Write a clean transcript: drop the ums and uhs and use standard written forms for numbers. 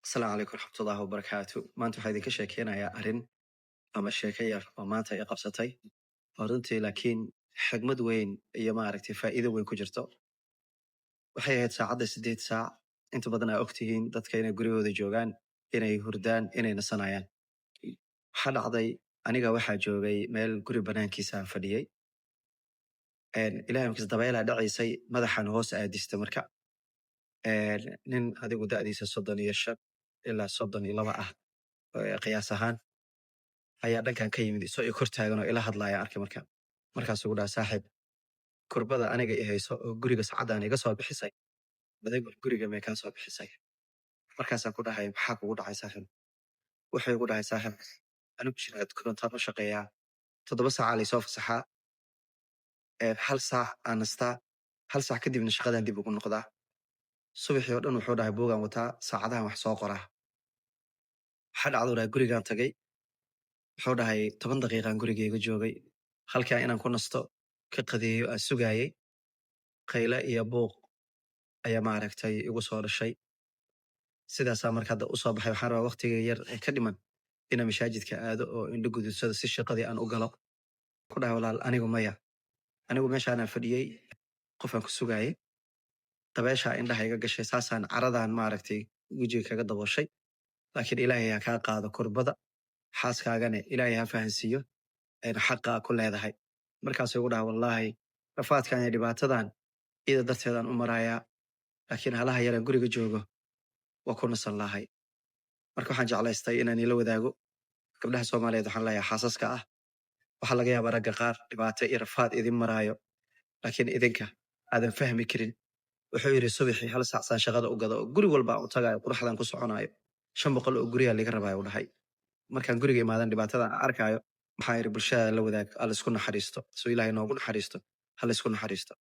Asalaamu calaykum waraxmatullaahi wabarakaatu. Maanta waxaa idinka sheekeynayaa arrin ama sheeko yar oo maanta i qabsatay oo runtii laakiin xigmad weyn iyo maaragtay faa'iido weyn ku jirto. Waxay ahayd saacadda 8 saac. Inta badan aa ogtihiin dadka inay guryahooda joogaan, inay hurdaan, inay nasanayaan. Waxaa dhacday, aniga waxaa joogay meel guri banaankiisa aan fadhiyey. Ilahay markiis dabeelaa dhacaysay, madaxan hoos aadista. Marka nin adigu da'diisa 35 ilaa 32 ah qiyaas ahaan ayaa dhankan ka yimid, isoo i kor taagan oo ila hadlaaya arkay. Marka markaasuu igu dhaha, "Saaxiib, kurbada aniga i hayso oo guriga saacaddan iga soo bixisay, adigu guriga may kaa soo bixisay?" Markaasaan ku dhahay, "Maxaa kugu dhacay, saaxiib?" Wuxuu igu dhahay, "Saaxiib, anigu shirkad korontaan u shaqeeyaa. 7 saacaa laysoo fasaxaa, hal saac aan nastaa, hal saac kadibna shaqadan dib ugu noqdaa. Subaxii oo dhan," wuxuu dhahay, "buugaan wataa, saacadahan wax soo qoraa. Waxaa dhacduu," dhahay, "gurigaan tagay," wuxuu dhahay, "10 daqiiqaan gurigayga joogay, halkaa inaan ku nasto, ka qadeeyo aan sugaayay. Qayle iyo buuq ayaa maaragtay igu soo dhashay. Sidaasaa marka hadda usoo baxay. Waxaan rabaa waqtiga yar ee ka dhiman inaan masaajidka aado oo indho guduudsado si shaqadii aan u galo." Ku dhahay, "Walaal, anigu maya, anigu meeshaanaan fadhiyey, qofaan ku sugaayay, dabeeshaa indhaha iga gashay, saasaan caradan maaragtay wejiga kaga dabooshay. Laakiin Ilaahay ha kaa qaado kurbada, xaaskaagana Ilaahay ha fahansiiyo ayna xaqa ku leedahay." Markaasuu igu dhaha, "Wallaahi rafaadkan iyo dhibaatadan ida darteedaan u marayaa, laakiin halaha yaraan guriga joogo waa ku nasan lahay." Marka waxaan jeclaystay inaan ila wadaago gabdhaha Soomaaliyeed. Waxaan leeyahay xaasaska ah, waxaa laga yaabaa ragga qaar dhibaato iyo rafaad idin maraayo, laakiin idinka aadan fahmi karin. Wuxuu yidhi, "Subaxii hal saac saan shaqada u gado oo guri walba aan u tagaayo, quraxdan ku soconaayo, 500 oo guryaa laga rabaayo," u dhahay. "Markaan guriga imaadan dhibaatada aan arkaayo." Maxaa yidhi, bulshada la wadaag, ha laisku naxariisto, soo Ilaahay noogu naxariisto, ha laisku naxariisto.